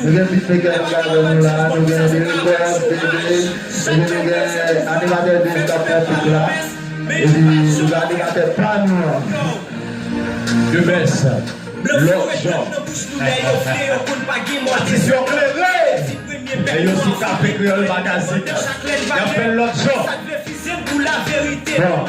Nou gen beatmaker nou avè nou la, nou gen direktè, bebe, epi nou gen animatè de k ap fè tout la. Epi nou gen animatè pa nou an. The best. Lòt jan. Atis yo klere. E yo sou Kafe Kreyòl Magazine. Y ap fè l lòt jan. Bon.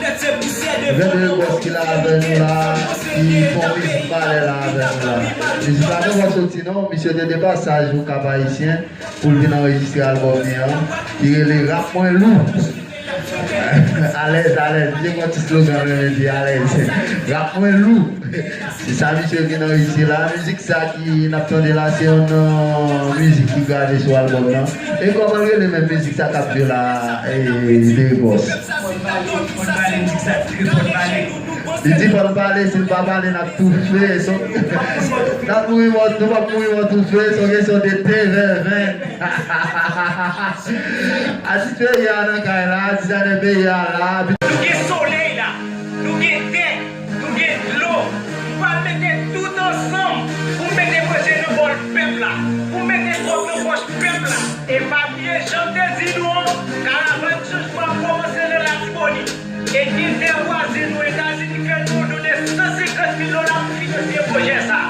Gen de bòs ki la avè nou la, ki fè yon mizik valè la avè nou la. Mizik la poko soti non, misye te de pasaj Okap Ayisyen pou l vin anrejistre albòm li an, ki rele Rap Mwen Lou. Alèz, alèz, li te gon ti slogan l renmen di, alèz. Rap Mwen Lou. Se sa misye vin anrejistre la. Mizik sa ki n ap tande la, se yon, euh, mizik ki grave sou albòm nan. E kòman l rele menm mizik sa k ap jwe la, e, Derek Boss? Li di fò n pale, si n pa pale, n ap toufe. So, n ap mouri mò, nou p ap mouri mò toufe, se yon kesyon de te vèven. Atis peyi a nan kay la, atis a nan peyi a la. Nou gen solèy la, nou gen tè, nou Mete tout ansanm pou mete manje nan bòl pèp la, pou mete kòb nan pòch pèp la. E pa bliye, jan m te di nou an, karavàn chanjman ap kòmanse nan Latibonit. E gen tè vwazen nou, Etazini fè nou yon don de san senkant mil dola pou finanse pwojè sa.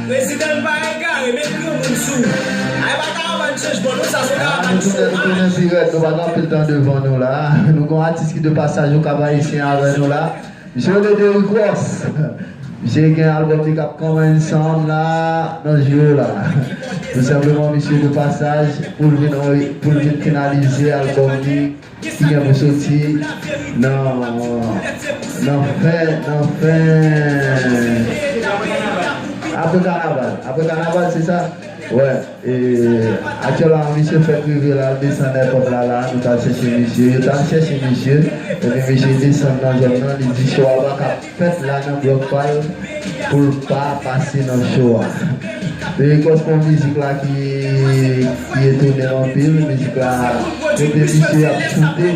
Prezidan pa egare, met granmoun sou. Ay pa karavàn chanjman, non, sa se karavàn chomaj. Nou tounen pi rèd, nou pa gen anpil tan devan nou la. Nou gen yon atis ki de pasaj, yon Kap Ayisyen avè nou la. Misye rele Derrick Ross. Misye gen albòm li k ap kòmanse ansanm la, nan jou yo la. Tou senpleman, misye de pasaj pou l vin, pou l vin finalize albòm li ki gen pou soti nan, nan fen, nan fen, apre kanaval. Apre kanaval, se sa? Wè. E, aktyèlman, misye fèk rive la, l desann èpòt la, la, nou t al chèche misye, yo t al chèche misye, epi misye desann nan zòn nan, li di show a pa ka fèt la nan blòk pa l, pou l pa pase nan show a. Derrick Ross pran mizik la ki, ki etone m anpil, mizik la, kote misye ap choute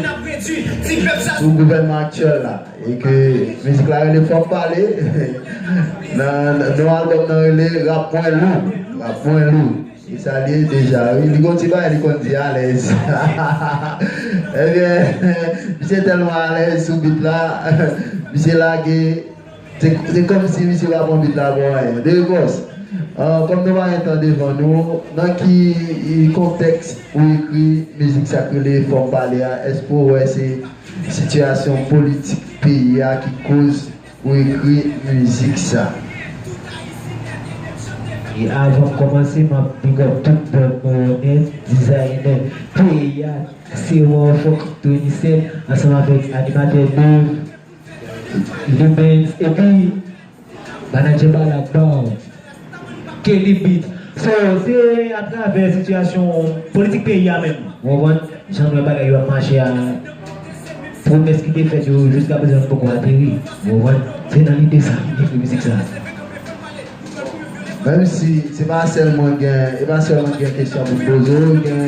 sou gouvènman aktyèl la. E ke mizik la rele Fò m pale. Nan, nan non albòm nan rele Rap Mwen Lou. Rap Mwen Lou. E sa li ye deja, wi. Li gon ti bagay li konn di alèz. Ebyen, misye tèlman alèz sou beat la. Misye lage. Se, se kòmsi misye pa pran beat la pou anyen. Derrick Ross, ah, kòm nou pa gen tan devan nou, nan ki kontèks ou ekri mizik sa k rele Fò m pale a? Èske ou wè se sitiyasyon politik peyi a ki koz ou ekri mizik sa? E avan m kòmanse, m ap big up tout pèp mwen, dizayinè peyi a, Sewa Fòk, Tony Sèt, ansanm avèk animatè Dave, Lumens, epi Manager Balak Bar, Kelly Beat. So, se atravè sitiyasyon politik peyi a menm. Ou konprann? Jan nou wè bagay yo ap mache a, pwomès ki te fèt yo, jiska prezan poko ateri. Ou konprann? Se nan lide sa m ekri mizik sa. Menm si se pa sèl mwen gen, e pa sèl mwen gen kesyon pou m poze w, gen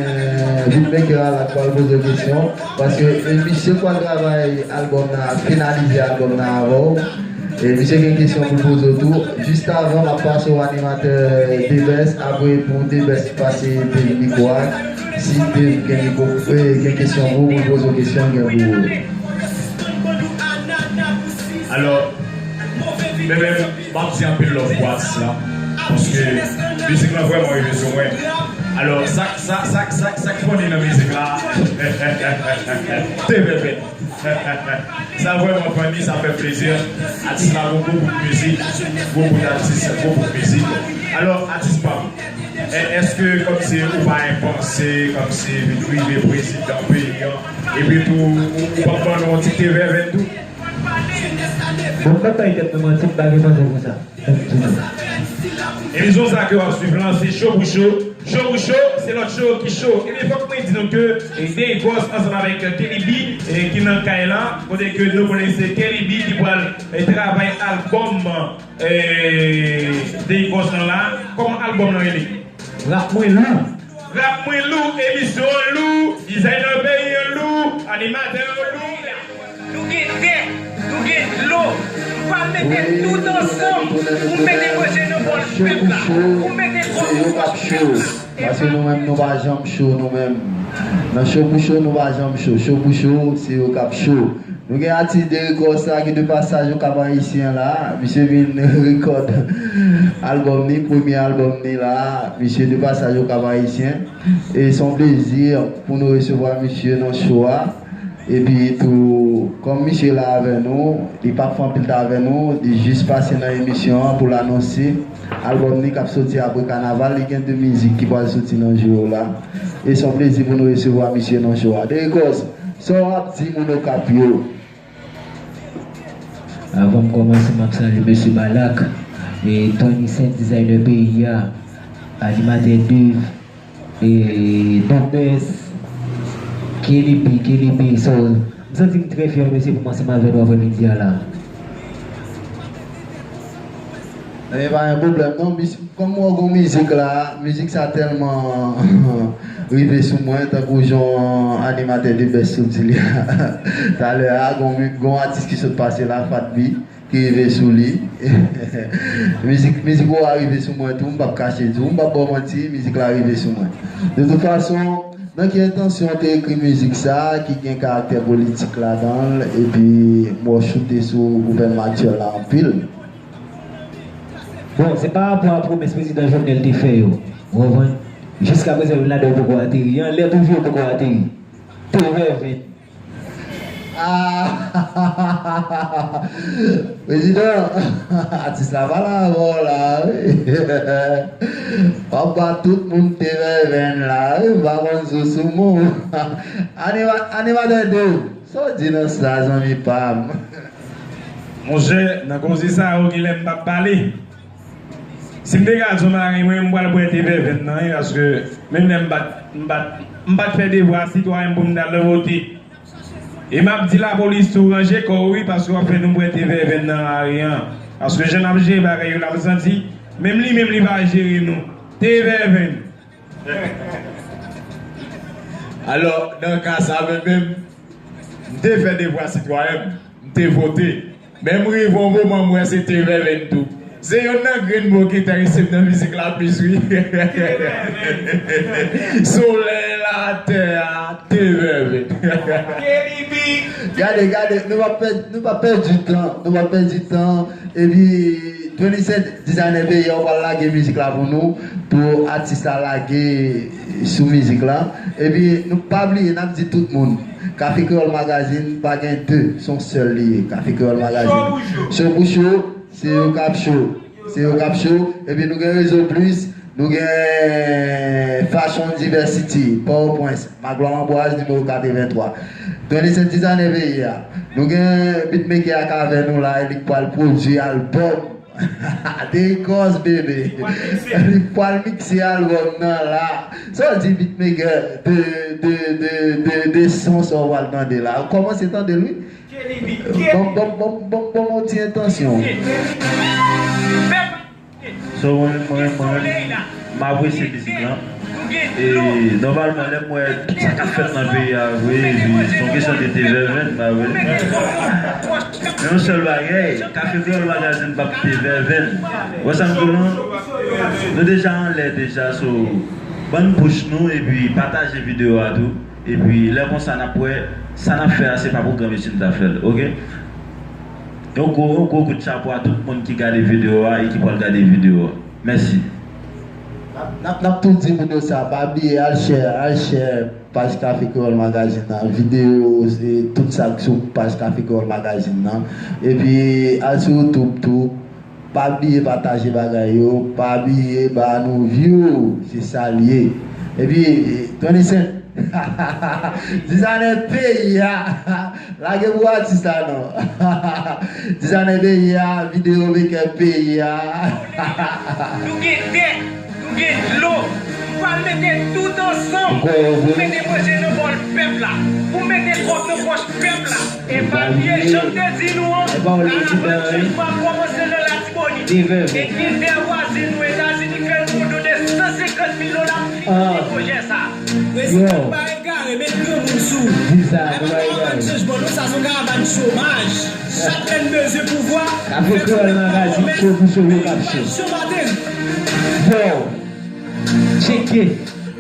beatmaker a la k pral poze w kesyon, paske e misye pral travay albòm nan, finalize albòm nan avè w. E misye gen kesyon pou l poze w tou. Jis avan, m ap pase w animatè Debès, apre pou Debès pase Dave mikwo a. Si Dave gen mikwo, e, gen kesyon pou ou, pou l poze w kesyon, gen pou ou. Alò, men menm, m ap di anpil love pou atis la, paske mizik lan vrèman rive sou mwen. Alò, sa, sa, sa, sa, sa k funny nan mizik la, te fè fèt. Sa vrèman funny, sa fè plezi. Atis la gon gwo bout mizik, gwo bout atis, gwo bout mizik. Alò, atis pa m, è-, èske kòmsi ou pa gen panse, kòmsi vin rive prezidan peyi an, epi tou, ou, ou p ap ban nou yon ti te vèvèn tou? Bon, m p ap bay tèt mwen manti, m pa gen panse pou sa. Emisyon sa ke w ap swiv lan, se Cho pou Cho. Cho pou Cho, se lòt cho ki cho. Ebyen, fòk mwen di nou ke, e, Derrick Ross ansanm avèk Kelly B, e, ki nan kay la, kote ke nou konnen se Kelly B ki pral, e, travay albòm, e, Derrick Ross lan la. Kòman albòm lan rele? Rap mwen lou. Rap mwen lou, emisyon an lou, dizayna peyi an lou, animatè an lou. Nou gen tè, nou gen dlo, nou pral mete tout ansanm pou mete manje nan bòl pèp la, pou mete kòb nan pòch pèp la. Paske nou menm, nou pa janm cho, nou menm. Nan Cho pou Cho, nou pa janm cho. Cho pou Cho, se yo k ap cho. Nou gen atis Derrick Ross la ki de pasaj Okap Ayisyen la. Misye vin rekòd albòm ni, premye albòm ni la. Misye de pasaj Okap Ayisyen. E se yon plezi pou nou resevwa misye nan cho a. Epi tou, kòm misye la avè nou, li p ap fè anpil tan avè nou, li jis pase nan emisyon an pou l anonse albòm ni k ap soti apre kanaval. Li gen de mizik ki pral soti nan jou yo la. E se yon plezi pou nou resevwa misye nan cho a. Derrick Ross, sa w ap di moun Okap yo? Avan m kòmanse, m ap salye mesye Balak, e Tony Saint, dizayna peyi a, animatè Dave, e Dopes, Kelly B, Kelly B. So, m santi m trè fyè, mesye, pou m ansanm avè nou aprèmidi a la. Ebyen, pa gen pwoblèm non, mis-, kòm w gon mizik la, mizik sa tèlman rive sou mwen, tankou jan animatè Debès sot di li a talè a, gon, gon atis ki sot pase la, Fat B, rive sou li. Mizik, mizik ou a rive sou mwen tou, m p ap kache di w, m p ap ba w manti, mizik la rive sou mwen. De tout fason, nan ki entansyon w te ekri mizik sa a, ki gen karaktè politik ladan l, epi m wè w choute sou gouvènman aktyèl la anpil? Bon, se pa rapò a pwomès prezidan Jovenel te fè yo. Ou konprann? Jiskaprezan Jovenel poko ateri. Anlè toujou poko ateri. Te vèven. Ah! Prezidan, atis la pa la avè w la, wi. W ap ba tout moun te vèven la, wi. M pa konn si w sou moun. Anima, animatè de, sa w di nan sa, zanmi pa m? Monchè, nan koze sa yo, genlè m p ap pale. Si m te ka di yon bagay, mwen, m pral bwè te vèven nan, wi, paske menm lè m pa t, m pa t, m pa t fè devwa sitwayen m pou m t al vote. E m ap di lapolis tou, ranje kò w, wi, paske w ap fè nou bwè te vèven nan lari an. Paske jan n ap jere bagay yo la, m santi, menm li menm li pa jere nou. Te vèven. Alò, nan ka sa, mwen menm, m te fè devwa sitwayen m, m te vote. Men m rive yon moman m wè se te vèven tou. Se yonn nan grenn mo ki enterese m nan mizik la plis wi. Solèy la, tè a, te vèven. Gade, gade, nou pa pèdi tan, nou pa pèdi tan. Epi, Twenty Cent, dizanè peyi a, ou pral lage mizik la pou nou, pou atis la lage sou mizik la. Epi, nou pa bliye, n ap di tout moun, Kafe Kreyòl Magazine pa gen de, se yon sèl li ye. Kafe Kreyòl Magazine. Cho pou cho, se yo k ap cho. Se yo k ap cho. Epi nou gen Rezo Plis, nou gen Fashion Diversity, Port-au-Prince, Magloire Ambroise, nimewo katrevenntwa. Twenty Cent, dizanè peyi a. Nou gen beatmaker ak avè nou la, e li k pral pwodui albòm. Dey Cos, bebe. Li k pral mikse albòm nan la. Sa w di beatmaker de, de, de, de, de son sa w pral tande la? Ou kòmanse tande l wi. Ban m, ban m, ban m, ban m, ban m yon ti entansyon. So mwen, mwen, mwen, m apresye mizik lan. E nòmalman, lè m wè tout sa k ap fèt nan peyi a vre, epi se yon kesyon de te vèven, pa vre? Men yon sèl bagay, Kafe Kreyòl Magazine p ap te vèven. Ou wè sa m di w lan? Nou deja anlè deja, so, bann pouch nou, epi pataje videyo a tou. Epi lè konsa n ap wè, sa n ap fè a, se pa pou granmesi n ta fè l, oke? Yon gwo, yon gwo kout chapo a tout moun ki gade videyo a e ki pral gade videyo a. Mèsi. N ap, n ap, n ap tou di moun yo sa, pa bliye al share, al share paj Kafe Kreyòl Magazine nan, videyo, e, tout sa k sou paj Kafe Kreyòl Magazine nan. Epi al sou YouTube tou, pa bliye pataje bagay yo, pa bliye ba nou view, se sa l ye. Epi, Twenty Cent, dizanè peyi a. Lage pou atis la non. Dizanè peyi a, videyo maker peyi a. Nou gen tè, nou gen dlo. Nou pral mete tout ansanm pou mete manje nan bòl pèp la, pou mete kòb nan pòch pèp la. E pa bliye jan m te di nou an, Latibonit pa kòmanse nan Latibonit. E gen tè vwazen nou Etazini fè nou yon don de san senkant mil dola pou finanse pwojè sa. Prezidan pa egare, met granmoun sou ou. Ay pa karavàn chanjman non, sa se yon karavàn chomaj. Chak lè n bezwen pouvwa, fè tout lòt pwomès, men pa chomaj. Yo, tcheke.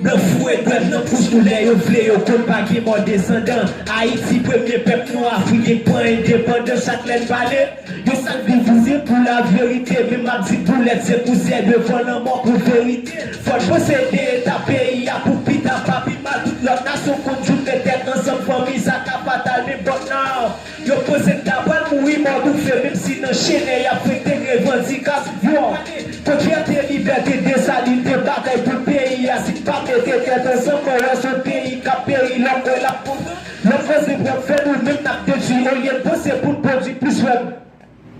Blan foure dwèt nan pouch nou lè yo vle, yo konn pa gen mò desandan. Ayiti premye pèp nwa Afrik ki pran endepandans, chak lè n pale. Yo sal divize pou laverite, men m ap di boulèt se pou sè devan lanmò pou verite. Fò n posede eta peyi a pou pita pa pi mal, tout lòt nasyon konn jouk met tèt ansanm, fanmi sa ka fatal, men bòt nan yo poze n ta pral mouri mò doufe, menm si nan chemen y ap fete revandikasyon. Kot fyète, libète, Desalin te batay pou peyi a, si n pa mete tèt ansanm, mwen wè se yon peyi k ap peri, lòm wè l ap kontan. Lòt koze pou ap fè nou menm n ap detwi olye n panse pou n pwodui plis wè m.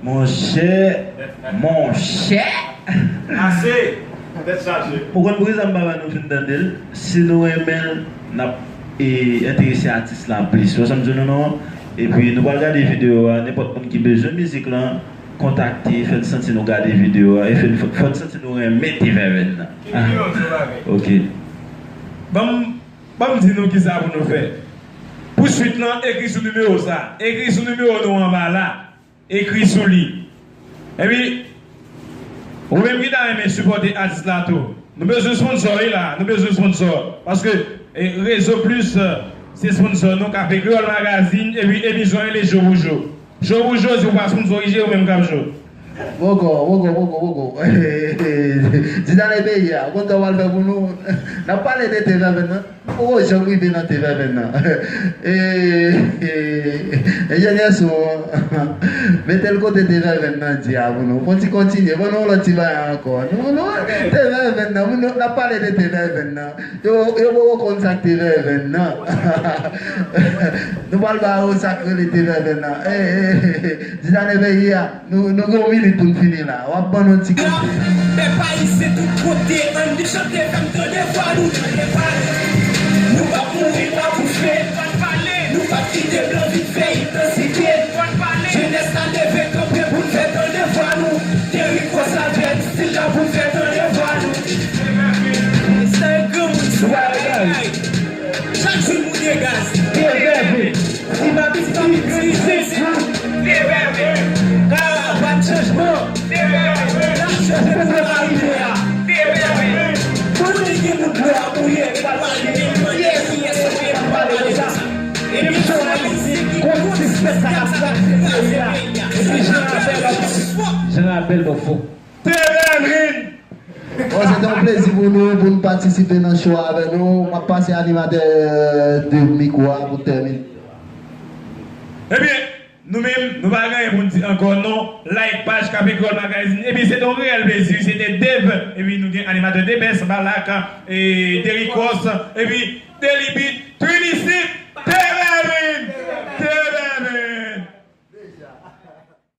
Monchè, monchè. Ase! Tèt chaje. Ou konn poukisa m pa ba nou fin tande l? Si nou renmen l, n ap e, enterese atis la plis. Ou wè sa m di nou non? Epi nou pral gade videyo a, nenpòt moun ki bezwen mizik lan, kontakte, fè n santi nou gade videyo a, e fè n, fè n santi nou renmen ti vèvèn nan. Ok. Ban m Ban m di nou kisa pou nou fè. Pou swit lan, ekri sou nimewo sa. Ekri sou nimewo nou anba la. Ekri sou li. Epi, ou menm ki ta renmen sipòte atis la tou, nou bezwen sponsò wi la, nou bezwen sponsò. Paske e, Rezo Plis, e, se sponsò nou, Kafe Kreyòl Magazine, epi emisyon rele Jou pou Jou. Jou pou Jou, si w pa sponsorize, ou menm k ap jwe. Poko, poko, poko, poko. Ti Dane peyi a, ou konn sa w pral fè pou nou? N ap pale de T V N nan. Poko janm rive nan T V N nan. E, e, enjenyè son, mete l kote T V N nan di a pou nou. Fon ti kontinye, ban nou yon lòt ti bagay ankò. Nou, nou, T V N nan, moun yo, n ap pale de T V N nan. Yo, yo poko konn sa k T V N nan. Nou pral ba yo sa k rele T V N nan. E, e, e, e, Ti Dane peyi a. Nou, nou gen yon minit pou n fini la. W ap ban nou ti kote. Pèp ayisyen tout kote, ann chante, fè m tande vwa nou. Nou p ap mouri pa bouche. Nou p ap kite blan vin fè idansite. Jenès la leve kanpe pou n fè tande vwa nou. Derrick Ross avè n, still la pou n fè tande vwa nou. Sa e granmoun sou bagay. Chak jou n moute gaz. T V V. Ti pa piti, ti pa piti. Karavàn chanjman. N ap chanje pou n rive a. Pou nou gen moun dlo a mouye, pral mande. Yes, yes, pale de sa. Epi Jan Ayisyen ki konn dispèt sa k ap pase nan peyi a. Epi jan rapèl, jan rapèl, bon, fò. T V N rin. Bon, se te yon plezi pou nou, pou n patisipe nan show avè nou. M ap pase animatè de mikwo a pou tèmine. Ebyen, nou menm, nou pa gen anyen pou n di ankò, non. Like paj Kafe Kreyòl Magazine. Ebyen, se te yon reyèl plezi. Se te Dave. Epi nou gen animatè de best, Balak, e Derrick Ross, epi Deli Beat, Trinity, Dave.